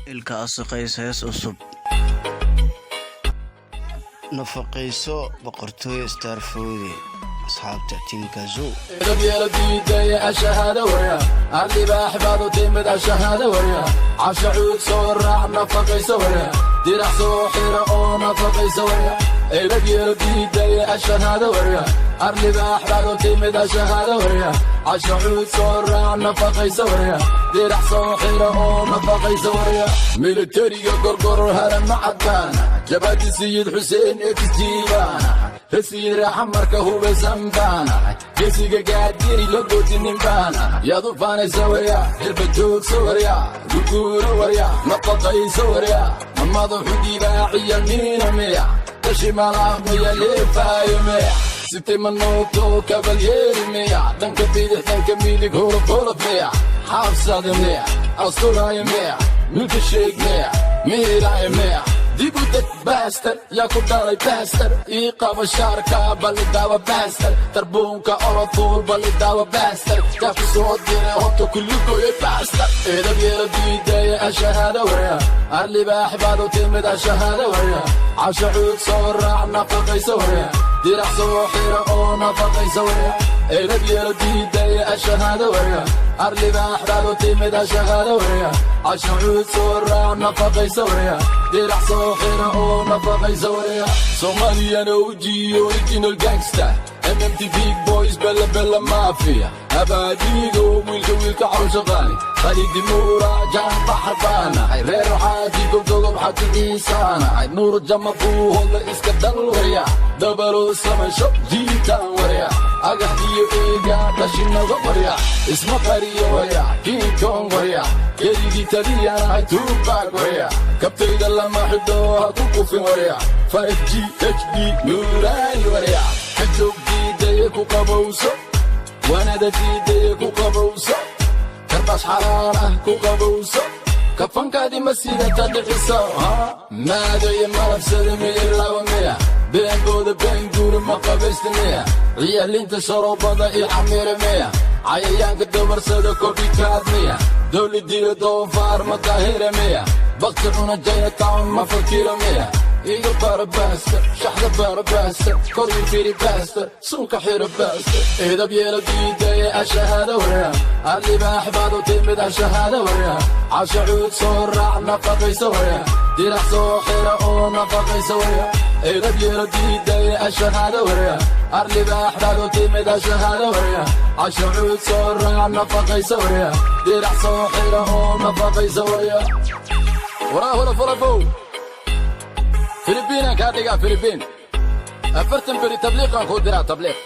Ilka Asaqays, hees cusub. Nafaqayso, Boqortooyo Starfoodi, asxaabta tiimka Zoo. Edab diidaya, ashahaada warya. Arlibaax baad u timid, ashahaada warya. Cashacuud soo raac, nafaqayso warya. Dirac soo xira oo nafaqayso warya. Edab yeelo diidaya, ashahaada warya. Arlibaax baad u timid, ashahaada warya. Cashacuud soo raac, nafaqayso warya. Dirac soo xira oo nafaqayso warya. Militariga Gorgoror harama cadbaan, Jabhadi Sayid Xuseen exjiibaan, Rasiid raaxa marka hubaysan baan, Gesiga Gaadiri la gootinin baan. Yaad u faanaysa warya? Hilba joogsa warya, guguuro warya, nafaqaysa warya. Madaxu dibaaciya miina miya, tashimalaqmaya leefaayo miya, sitay manooto kabalyeeri miya, dhanka bidix, dhanka midig, holof holof miya, xaabsada miya, asturaayo miya, milka sheeg miya, miiraayo miya? Dib u deg bastard, yaa ku dhalay bastard? Ii qaba shaarka, balidaawa bastard. Tarbuunka orofuul, balidaawa bastard. Yaa ku soo diray horta kulligoye bastard? Edab yeelo diidaya, ashahaada warya. Arlibaax baad u timid, ashahaada warya. Cashacuud soo raac, nafaqayso warya. Dirac soo xira oo nafaqayso warya. Edab yeelo diidaya, ashahaada warya. Arlibaax baad u timid, ashahaada warya. Cashacuud soo raac, nafaqayso warya. Dirac soo xira oo nafaqayso warya. Somalian OG, original gangster, MMT big boys, bella bella mafia, abaadigo wiilka wiilka cawsha qaali Khalidi Muura jaan baxar baanahay, reer xaaji gobdogob xaji ciisaanahay, Nuur jama buuhoodla iska dal warya, dabalo samaysho jiitaan warya, agax iyo eega dhashinaga warya, isma qariyo warya, King Kong warya, keligii taliyanahay Tupac warya, kabtayda lama xidho, ha ku kufin warya, 5G HD nuuraani warya, ka joog diidaya, ku qabowso wanada diidaya, ku qabowso karbaas xalaal ah, ku qabowso kafankaadi ma sidata dhiciso maadaya malabsada miyirlawa miya, beenbooda beenguuri ma qabaysta miya, ciyaalinta sharoobada iyo xamira miya, cayayaanka dabarsada copycat miya, dowladiila doofaar ma daahira miya, bakti cuna Chinatown ma fakira miya? Iga bara bastard, shaxda bara bastard, kor ii firi bastard, suunka xira bastard. Edab yeelo diidaya, ashahaada warya. Arlibaax baad u timid, ashahaada warya. Cashacuud soo raac, nafaqayso warya. Dirac soo xira oo nafaqayso warya. Edab yeelo diidaya, ashahaada warya. Arlibaax baad u timid, ashahaada warya. Cashacuud soo raac, nafaqayso warya. Dirac soo xira oo nafaqayso warya. Waraa holof holofow, Filibiinaan kaa dhigaa, Filibiin. 40 beri tabliiqaan kuu diraa, tabliiq.